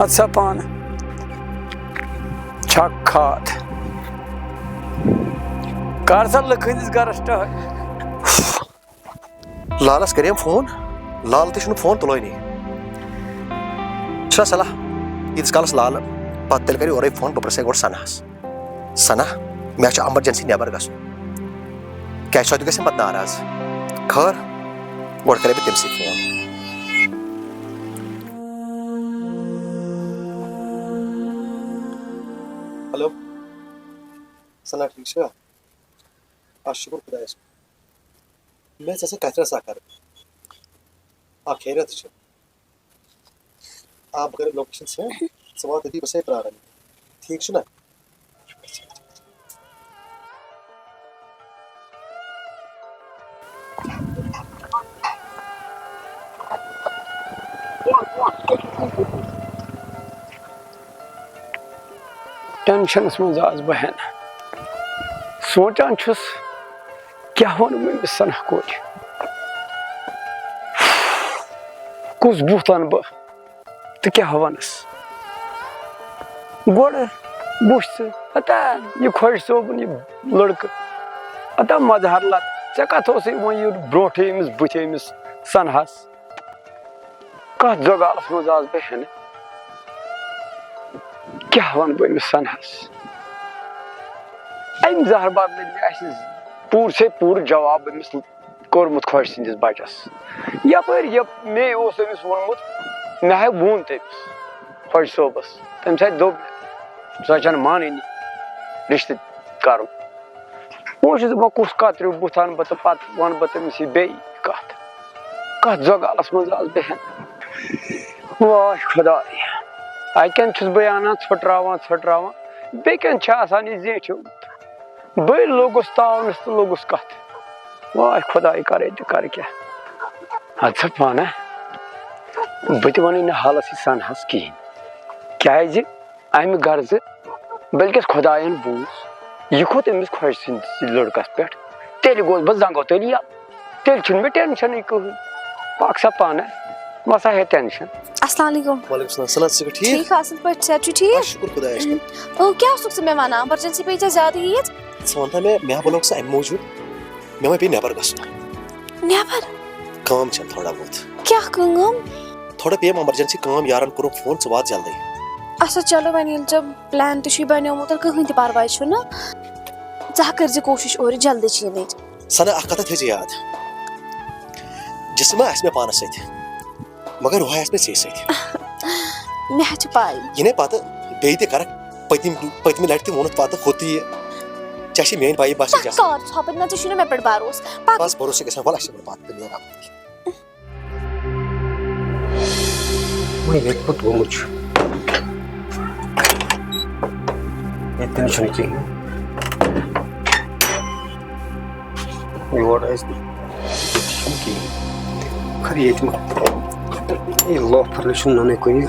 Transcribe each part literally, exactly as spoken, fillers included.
اَدٕ سا پانہٕ چھکھ کھاد۔ کر سا لُکہٕ ہٕنٛدِس گرس ٹہل۔ لالس کریٚم فون، لال تہِ چھُنہٕ فون تُلٲنی۔ چھُنا صلاح، ییٖتِس کالس لال پتہٕ تیٚلہِ کرِ اورے فون، بہٕ پرٛژھے گۄڈٕ سناہس۔ سنا، مےٚ چھُ ایمرجنسی نٮ۪بر گژھُن۔ کیٛازِ سۄ تہِ گژھِ پتہٕ ناراض۔ خٲر، گۄڈٕ کرے بہٕ تٔمۍ سٕے فون۔ ہیلو، سنا ٹھیٖک چھا؟ آ، شُکُر خۄدایَس کُن۔ مےٚ ٲس ژےٚ سۭتۍ کَتھِ رَژھا کَرٕنۍ۔ آ، خیریت چھِ۔ آ، بہٕ کَرٕ لوکیشَن سٮ۪نٛڈ، ژٕ وات أتی، بہٕ چھُسَے پرٛاران۔ ٹھیٖک چھُنہ؟ ٹینشنس منٛز آس بہٕ ہٮ۪ن۔ سونٛچان چھُس، کیٛاہ وَنہٕ بہٕ أمِس سنہٕ کورِ؟ کُس بُتھ اَنہٕ بہٕ تہٕ کیٛاہ وَنَس؟ گۄڈٕ وُچھ ژٕ، ہتا یہِ خۄش صٲبُن یہِ لٔڑکہٕ، ہتا مظہر لَت، ژےٚ کَتھ اوسُے وۄنۍ یہِ برونٛٹھٕے أمِس بٕتھِ أمِس سنہَس؟ کتھ زگالس منٛز آس بہٕ ہٮ۪نہٕ؟ کیٛاہ ونہٕ بہٕ أمِس سنہس؟ امہِ زہر بدلہٕ مےٚ آسہِ پوٗرٕ سے پوٗرٕ جواب أمِس کوٚرمُت خۄش سٕنٛدِس بچس۔ یپٲرۍ یپ-، مے اوس أمِس ووٚنمُت، مےٚ ہا ووٚن تٔمِس خۄش صٲبس، تٔمِس ہا دوٚپ، سۄ چھنہٕ مانٲنی رشتہٕ کرُن۔ وۄنۍ چھُس دَپان، کُس کَتریو بُتھ اَنہٕ بہٕ تہٕ پَتہٕ وَنہٕ بہٕ تٔمِس یہِ بیٚیہِ کَتھ۔ کَتھ زۄگالَس منٛز آس بہٕ ہٮ۪نہٕ؟ واے خۄداے، اَتہِ کَنۍ چھُس بہٕ اَنان ژھٕٹراوان ژھٕٹراوان، بیٚیہِ کَنۍ چھِ آسان یہِ زیٹھیومُت۔ بٔلۍ لوٚگُس تاونَس تہٕ لوٚگُس کَتھ۔ واے خۄداے، کَرے تہٕ کَرٕ کیٛاہ؟ اَدٕ سا پانہ، بہٕ تہِ وَنَے نہٕ حالَس یہِ سَنہَس کِہیٖنۍ، کیٛازِ اَمہِ غرضہٕ بلکہِ خۄدایَن بوٗز، یہِ کھوٚت أمِس خۄش سٕنٛدِس لٔڑکَس پٮ۪ٹھ۔ تیٚلہِ گوس بہٕ زنٛگو تٔلۍ یَلہٕ۔ تیٚلہِ چھُنہٕ مےٚ ٹٮ۪نشَنٕے کٕہٕنۍ۔ پَکھ سا پانَے، مَسا ہے ٹٮ۪نشَن۔ السلام علیکم۔ وعلیکم السلام۔ سَنا، ژٕ چھَکھا ٹھیٖک؟ ٹھیٖک، اَصٕل پٲٹھۍ، صحت چھُ ٹھیٖک؟ آ، شُکُر خۄدایَس کُن۔ او، کیٛاہ اوسُکھ ژٕ مےٚ وَنان؟ ایمرجنسی پیٚیہِ ژےٚ زیادٕ ییٖژ؟ ژٕ وَن تہٕ مےٚ، مےٚ ہا بُلووُکھ ژٕ اَمہِ موٗجوٗب، مےٚ ما پیٚیہِ نٮ۪بَر گژھُن؟ نٮ۪بَر؟ کٲم چھَم تھوڑا بہت۔ کیٛاہ کٲم؟ تھوڑا پیٚیَم ایمرجنسی کٲم، یارَن کوٚرُم فون، ژٕ وات جلدی۔ اچھا، چلو، وۄنۍ ییٚلہِ ژےٚ پلان تہِ چھُے بنیومُت، تہٕ کٕہٕنۍ تہِ پرواے چھُنہٕ۔ ژٕ ہا کٔرزِ کوٗشِش اورٕ جلدی یِنٕچ۔ سَنا، اَکھ کَتھا تھٲیزِ یاد، جسم آسہِ مےٚ پانَس سۭتۍ، مگر روح آسہِ مےٚ ژےٚ سۭتۍ۔ مےٚ حظ چھِ پَے۔ یہِ نے پَتہٕ بیٚیہِ تہِ کَرَکھ، پٔتِم، پٔتمہِ لَٹہِ تہِ ووٚنُتھ پَتہٕ ہُتہِ یہِ، ژےٚ چھِ میٛٲنۍ پَیی، بَس یہِ پَکھ جسم۔ کار ژھۄپہٕ، نہ ژےٚ چھُے نہٕ مےٚ پٮ۪ٹھ بھروسہٕ۔ پَکھ۔ بَس بھروسہٕ گژھِ وَلہٕ، اَسہِ چھِ پَتہٕ تہِ نیران۔ وۄنۍ ییٚتہِ کوٚت گوٚمُت چھُ؟ ییٚتہِ تہِ نہٕ چھُنہٕ کِہیٖنۍ۔ یور ٲسۍ نہٕ، ییٚتہِ چھُنہٕ کِہیٖنۍ۔ خبر ییٚتہِ ما، یہِ لوفر نہ چھُنہٕ نَنٕے کُنہِ۔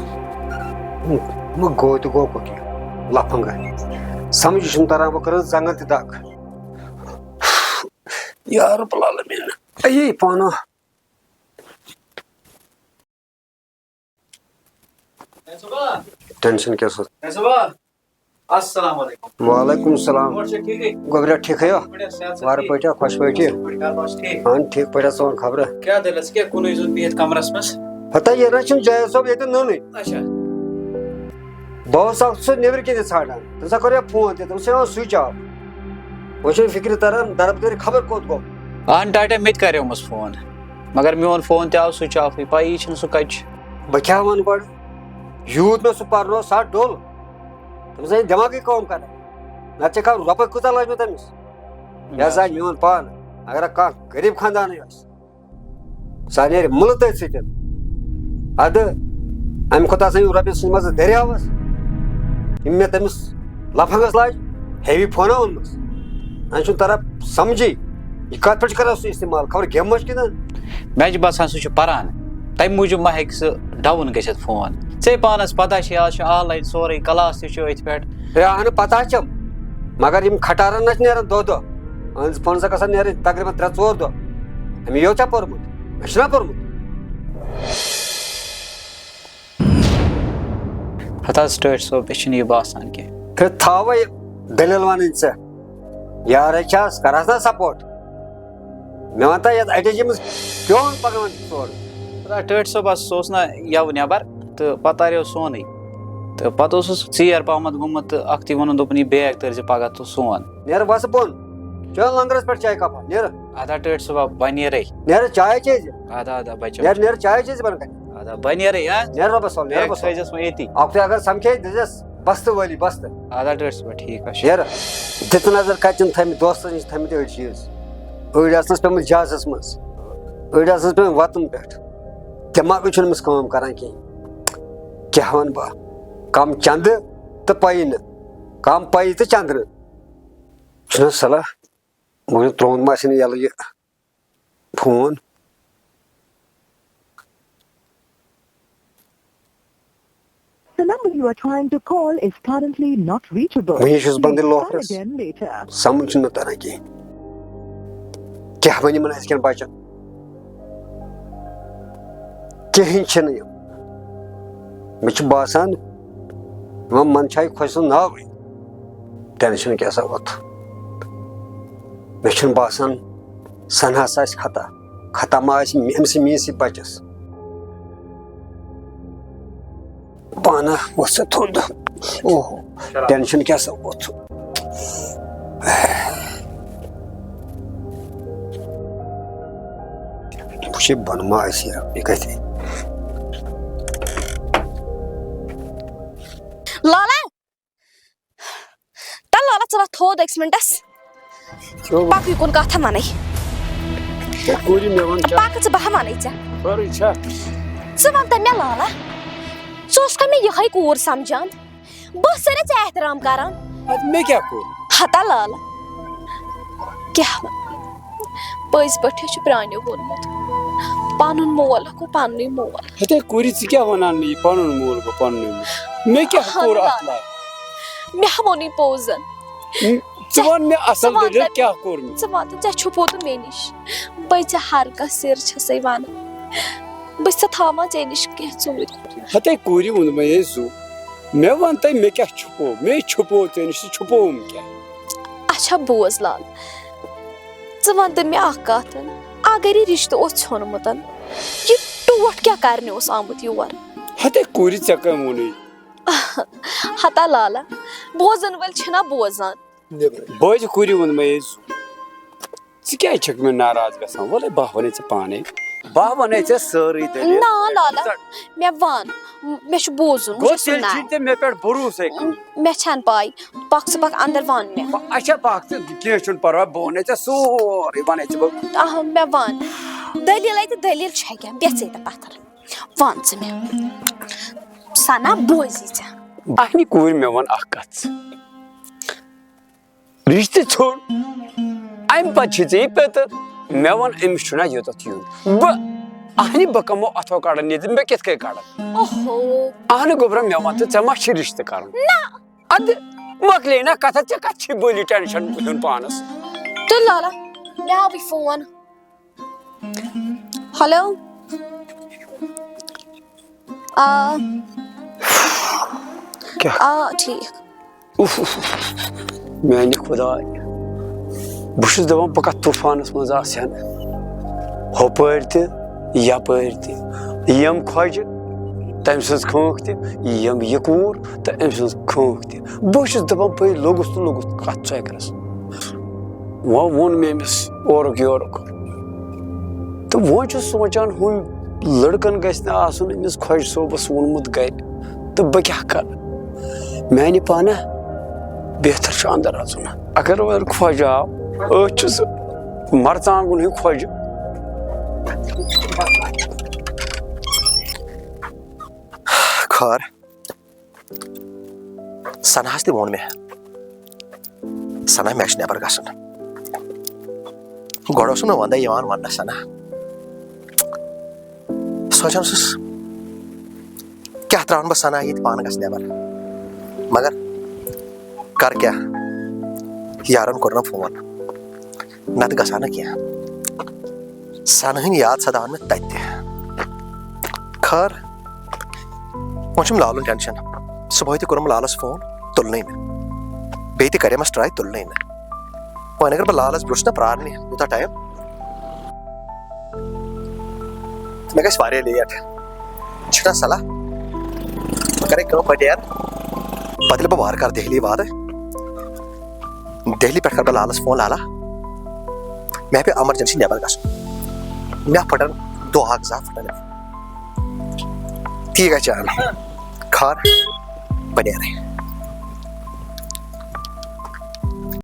وۄنۍ گوٚو تہِ گوٚو کوٚت یہِ لفنگہ؟ سمجھ چھُنہٕ تران، بہٕ کَرٕ زنٛگن تہِ دَگ۔ یا رب العالمین، اَیے پانہ۔ ٹینشن کیٛاہ سا؟ السلام علیکم۔ وعلیکم السلام۔ اور چھا ٹھیکٕے؟ گوٚبریا ٹھیکٕے ہو؟ بڑھیا، صحت چھا وارٕ ٹھیٖک؟ پٲٹھۍ ہا، خۄش پٲٹھۍ؟ اَصٕل پٲٹھۍ، گرٕ بار چھا ٹھیٖک؟ اہن ٹھیک پٲٹھۍ ہا، ژٕ وَن خبرٕ؟ کیٛاہ دٔلیٖل، ژٕ کیٛاہ کُنُے زوٚن بِہِتھ کمرس منٛز؟ ہتا یہِ نہ چھُنہٕ جاوید صٲب ییٚتہِ نوٚنُے۔ اچھا۔ بہٕ اوسُس سُہ نیٚبرٕ کِنۍ ژھانٛڈان، تٔمِس ہا کوٚر مےٚ فون تہِ، تٔمِس چھُ یِوان سُچ آف۔ وۄنۍ چھُنہٕ فِکرِ تران، دربدٔرۍ خبر کوٚت گوٚو۔ اہن ٹاٹا، مےٚ تہِ کریومس فون، مگر میون فون تہِ آو سُچ آفٕے، پَیی چھِنہٕ سُہ کَتہِ چھُ۔ بہٕ کیٛاہ وَنہٕ گۄڈٕ؟ یوٗت مےٚ سُہ پَرنوو، سُہ ہا ڈوٚل۔ تٔمِس ٲسۍ دٮ۪ماغٕے کٲم کَران۔ نَتہٕ چھِ کانٛہہ رۄپَے کۭژاہ لٔج مےٚ تٔمِس؟ یہِ ہسا میون پان، اگر کانٛہہ غریٖب خاندانٕے آسہِ، سُہ ہا نیرِ مُلہٕ تٔتھۍ سۭتۍ۔ اَدٕ اَمہِ کھۄتہٕ آسان یِم رۄپیہِ سٕنٛدِ منٛزٕ دٔریاوَس، یِم مےٚ تٔمِس لفنگس لاج، ہیوی فونا اوٚنمُت۔ وۄنۍ چھُنہٕ تران سمجھے، یہِ کتھ پٮ۪ٹھ چھُ کران سُہ استعمال؟ خبر گیمہٕ ما چھُ گِنٛدان؟ مےٚ چھُ باسان سُہ چھُ پران، تَمہِ موٗجوٗب ما ہیٚکہِ سُہ ڈاوُن گٔژھِتھ فون۔ ژےٚ پانس پتہ چھے، آز چھُ آن لاین سورُے، کلاس تہِ چھُ أتھۍ پٮ۪ٹھ۔ ہے، اہنہٕ پتہ چھم، مگر یِم کھٹارن نہ چھِ نیران دۄہ دۄہ، اہنٛدِس فونس گژھان نیرٕنۍ تقریباً ترٛےٚ ژور دۄہ۔ أمۍ یہِ چھا پوٚرمُت؟ مےٚ چھُنہ پوٚرمُت؟ ہتہٕ حظ ٹٲٹھۍ صٲب، مےٚ چھُنہٕ یہِ باسان کینٛہہ۔ ہے، تھاوَے دٔلیٖل وَنٕنۍ ژےٚ۔ یارَے چھَس، کَرَس نا سپورٹ۔ مےٚ وَن تہٕ یَتھ اَٹیچی منٛز پیوٚن پَکان چھُ سورُے۔ ہتہٕ ٹٲٹھۍ صٲب حظ، سُہ اوس نہ یَوٕ نٮ۪بَر تہٕ پَتہٕ تَریو سونُے۔ تہٕ پَتہٕ اوسُس ژیر پَہمَتھ گوٚمُت تہٕ اَکھتُے ووٚنُن، دوٚپُن، "یہِ بیگ تٔرۍزِ پَگاہ تہٕ سون۔" نیر وَسہٕ بۄن۔ چل لنگرس پٮ۪ٹھ چاے کپا، نیر۔ ادا ٹٲٹھۍ صٲبا، بہٕ نیرے۔ نیر چاے چیٚیہِ زِ۔ ادا، ادا، بچو۔ نیر، نیر چاے چیٚیہِ زِ بۄن کنہِ۔ ادا، بہٕ نیرے، ہا؟ نیر رۄبس حوالہٕ، نیر بیگ رۄبس حوالہٕ۔ تھٲیزٮ۪س وۄنۍ ییٚتی۔ اکھتُے اگر سمکھے، دِژٮ۪س بستہٕ وٲلی بستہٕ۔ ادا ٹٲٹھۍ صٲبا، ٹھیٖک حظ چھُ۔ نیر۔ دِژ نظر کتہِ چھِن تھٲمٕتۍ، دوستن نِش تھٲمٕتۍ أڑۍ چیٖز۔ أڑۍ آسنس پیمٕتۍ جہازس منٛز۔ أڑۍ آسنس پیمٕتۍ وتن پٮ۪ٹھ۔ دٮ۪ماغٕے چھُنہٕ أمِس کٲم کران کینٛہہ۔ کیٛاہ ونہٕ بہٕ؟ کم چندٕ تہٕ پَیہِ نہٕ۔ کم پَیہِ تہٕ چندٕ نہٕ۔ چھُنہ صلاح، وۄنۍ ترٛوومُت ما آسن یَلہٕ یہِ phone. The number you are trying to call is currently not reachable. وۄنۍ چھُس بہٕ أنٛدرۍ Please try لوفرَس۔ Again later. سمجھ چھُنہٕ مےٚ تران کینٛہہ۔ کیٛاہ وَنہِ یِمَن أزکٮ۪ن بَچَن؟ کِہیٖنۍ چھِنہٕ یِم۔ مےٚ چھُ باسان، یِمَن منٛز چھُ خۄش سُنٛد ناوٕے۔ ٹینشن کیٛاہ سا ووٚتھ؟ مےٚ چھُنہٕ باسان، سَنہَس آسہِ خطا۔ خطا ما آسہِ أمۍ سٕے میٛٲنۍ سٕے بَچَس؟ پانہ وۄتھ سا تھوٚد۔ اوہو، ٹینشن کیٛاہ سا ووٚتھ؟ وٕچھِ بۄنہٕ ما آسہِ یہِ، یہِ کَتہِ؟ لالا، تَلہٕ لالا، ژٕ وَتھ تھوٚد أکِس مِنٹَس۔ چلو۔ پَکھ یہِ کُن کَتھ ہا وَنَے۔ ہے کوٗرِ، مےٚ وَن کیٛاہ؟ پَکھ ژٕ، بہٕ ہا وَنَے ژےٚ۔ خٲرٕے چھا؟ ژٕ وَن تہٕ مےٚ لالا، ژٕ اوسکھا مےٚ یِہوٚے کوٗر سَمجھان؟ بہٕ ٲسَے نہ ژےٚ احترام کَران۔ اَدٕ مےٚ کیٛاہ کوٚر؟ ہتا لالا، کیٛاہ وَنہٕ؟ پٔزۍ پٲٹھۍ چھُ پرٛانیو ووٚنمُت، پَنُن مول گوٚو پَننُے مول۔ ہتے کوٗرِ، ژٕ کیٛاہ وَنان مےٚ یہِ پَنُن مول گوٚو پَننُے مول؟ مےٚ کیٛاہ اَہَن کوٚر لالا۔ اَتھ لایق؟ مےٚ ہا ووٚنُے پوٚز زَن۔ ژٕ وَن مےٚ اَصٕل ژٕ وَن دٔلیٖل تہٕ کیٛاہ کوٚر مےٚ؟ ژٕ وَن تہٕ ژےٚ چھُپوو تہٕ مےٚ نِش۔ بٔے ژےٚ ہر کانٛہہ سِر چھَسَے وَنان۔ بہٕ چھَسے تھاوان ژےٚ نِش کینٛہہ ژوٗرِ۔ ہتے کوٗرِ ووٚن مےٚ یے زُو۔ مےٚ وَن تہٕ مےٚ کیٛاہ چھُپوو؟ مے چھُپوو ژےٚ نِش تہٕ چھُپووُم کیٛاہ؟ اچھا بوز لال، ژٕ وَن تہٕ مےٚ اَکھ کَتھ۔ اگر یہِ رِشتہٕ اوس ژھیوٚنمُت، یہِ ٹوٹھ کیٛاہ کَرنہِ اوس آمُت یور؟ ہتے کوٗرِ، ژےٚ کٔمۍ ووٚنُے؟ ہتا لالا، بوزن وٲلۍ چھِنا بوزان۔ بوزِ کوٗرِ ووٚن مےٚ یہِ زُو۔ ژٕ کیٛازِ چھَکھ مےٚ ناراض گژھان؟ وَلَے بہٕ ہا وَنے ژےٚ پانَے۔ بہٕ ہا وَنے ژےٚ سٲرٕے دٔلیٖل۔ نا لالا، مےٚ وَن، مےٚ چھُ بوزُن، بہٕ گوٚو چھُس تیٚلہِ نہٕ۔ چھُے ژےٚ مےٚ پٮ۪ٹھ بروسَے کانٛہہ۔ مےٚ چھَنہٕ پَے، پَکھ ژٕ پَکھ اَندَر وَن مےٚ۔ اچھا پَکھ ژٕ، کینٛہہ چھُنہٕ پَرواے، بہٕ وَنے ژےٚ سورُے، وَنے ژےٚ بہٕ۔ اہم، مےٚ وَن۔ دٔلیٖلَے تہٕ دٔلیٖل چھےٚ کیٛاہ؟ بیٚہہ ژٕ ییٚتٮ۪ن پَتھَر۔ وَن ژٕ مےٚ۔ سَنا بوزی ژےٚ۔ اَہنہِ کوٗرِ، مےٚ وَن اَکھ کَتھ ژٕ۔ رِشتہٕ ژھیوٚن۔ اَمہِ پَتہٕ چھِ ژےٚ یہِ پیٚتٕر۔ مےٚ وَن، أمِس چھُنہ یوٚتَتھ یُن۔ بہٕ، اَہنہِ، بہٕ کَمو اَتھو کَڑَن یہِ تہٕ بہٕ کِتھ کٔنۍ کَڑَن؟ اوہو۔ اَہنہِ گوٚبرا، مےٚ وَن تہٕ، ژےٚ ما چھِ رِشتہٕ کَرُن؟ نہ۔ اَدٕ مۄکلے نہ کَتھا، ژےٚ کَتھ چھِ بٔلی ٹٮ۪نشَن ہیوٚن پانَس؟ تُل لالا، مےٚ آوٕے فون۔ ہیلو۔ آ۔ کیٛاہ؟ آ، ٹھیٖک۔ اُف، اُف، اُف۔ میٛانہِ خۄداے، بہٕ چھُس دَپان بہٕ کَتھ طوٗفانَس منٛز آسہٕ ہن۔ ہُپٲرۍ تہِ، یَپٲرۍ تہِ۔ یِم خۄجہِ، تٔمۍ سٕنٛز کھٲنٛکھ تہِ، یِم یہِ کوٗر تہٕ أمۍ سٕنٛز کھٲنٛکھ تہِ۔ بہٕ چھُس دَپان بہٕ لوٚگُس تہٕ لوٚگُس کَتھ چکرَس۔ وۄنۍ ووٚن مےٚ أمِس اورُک یورُک۔ تہٕ وۄنۍ چھُس سونٛچان، ہُمۍ لٔڑکَن گژھِ نہٕ آسُن أمِس خۄجہِ صٲبَس ووٚنمُت گَرِ۔ تہٕ بہٕ کیٛاہ کَرٕ؟ میٛانہِ پانہٕ بہتر چھُ اَندَر اَژُن۔ اگر وۄنۍ خۄجہِ آو، أتھۍ چھُ سُہ مَرژانٛگُن ہیوٗ خۄجہِ۔ خٲر۔ سناہس تہِ ووٚن مےٚ، سنا، مےٚ چھُ نٮ۪بر گژھُن۔ گۄڈٕ اوسُم نہٕ وندے یِوان وننس، سنا۔ سونچان اوسُس، کیٛاہ تراوَن بہٕ سنا ییٚتہِ، پانہٕ گژھٕ نٮ۪بر۔ مگر کر کیٛاہ، یارن کوٚر نہٕ فون، نتہٕ گژھٕ ہا نہٕ کینٛہہ۔ سنا ہٕنٛدۍ یاد سداون مےٚ تتہِ تہِ۔ خٲر، وۄنۍ چھُم لالُن ٹینشن۔ صُبحٲے تہِ کوٚرُم لالَس فون، تُلنٕے نہٕ۔ بیٚیہِ تہِ کَریمَس ٹراے، تُلنٕے نہٕ۔ وۄنۍ اگر بہٕ لالَس بیوٗٹھُس نا پرٛارنہِ یوٗتاہ ٹایم، مےٚ گژھِ واریاہ لیٹ۔ چھُنہ صلاح، بہٕ کَرٕ کٲم، بہٕ نیرٕ۔ پَتہٕ ییٚلہِ بہٕ وارٕ کارٕ دہلی واتہٕ، دہلی پٮ۪ٹھ کَرٕ بہٕ لالَس فون، "لالا، مےٚ پیٚو ایمرجنسی نٮ۪بر گژھُن، مےٚ پھٕٹن دۄہ اکھ زٕ ہا پھٕٹن مےٚ۔" تی گژھِ جان، کھار، بہٕ نیرٕ۔